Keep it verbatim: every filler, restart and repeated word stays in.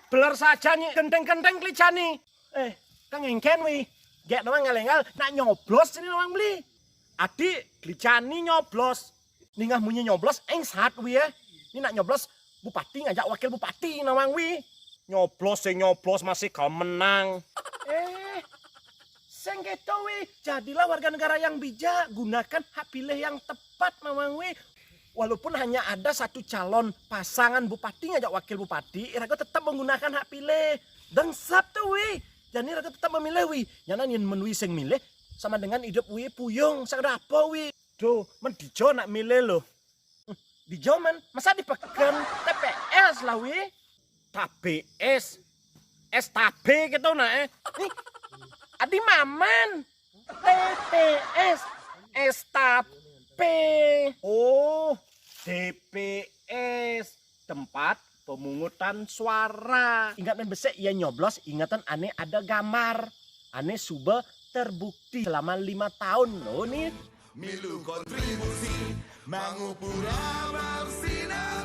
Beler saja ni, gendeng-gendeng klicani. Eh, kang engken wi. Gek nawang ngelengal, nak nyoblos sini nawang beli. Adi, klicani nyoblos. Ningah munyi nyoblos, eng saat wi ya. Ini nak nyoblos bupati ngajak wakil bupati nawang wi. Nyoblos sing nyoblos masih kau menang. Eh, sing gitu wi. Jadilah warga negara yang bijak, gunakan hak pilih yang tepat nawang wi. Walaupun hanya ada satu calon pasangan bupati ngajak wakil bupati, iraga tetap menggunakan hak pilih. Dengsep tuh wi. Jadi iraga tetap memilih wi. Nyana yen men wi sing milih sama dengan hidup wi puyung sing ada apa wi. Duh, men dijo nak milih loh. Dijo men, masa dipeken T P S lah wi. T P S. S T B gitu nah eh. Nih, adi maman. T P S. S T B. Oh, T P S. Tempat pemungutan suara. Ingat men besek ya nyoblos, ingatan ane ada gambar. Ane suba terbukti selama lima tahun loh nih. Milu kontribusi, mangupura bersinar.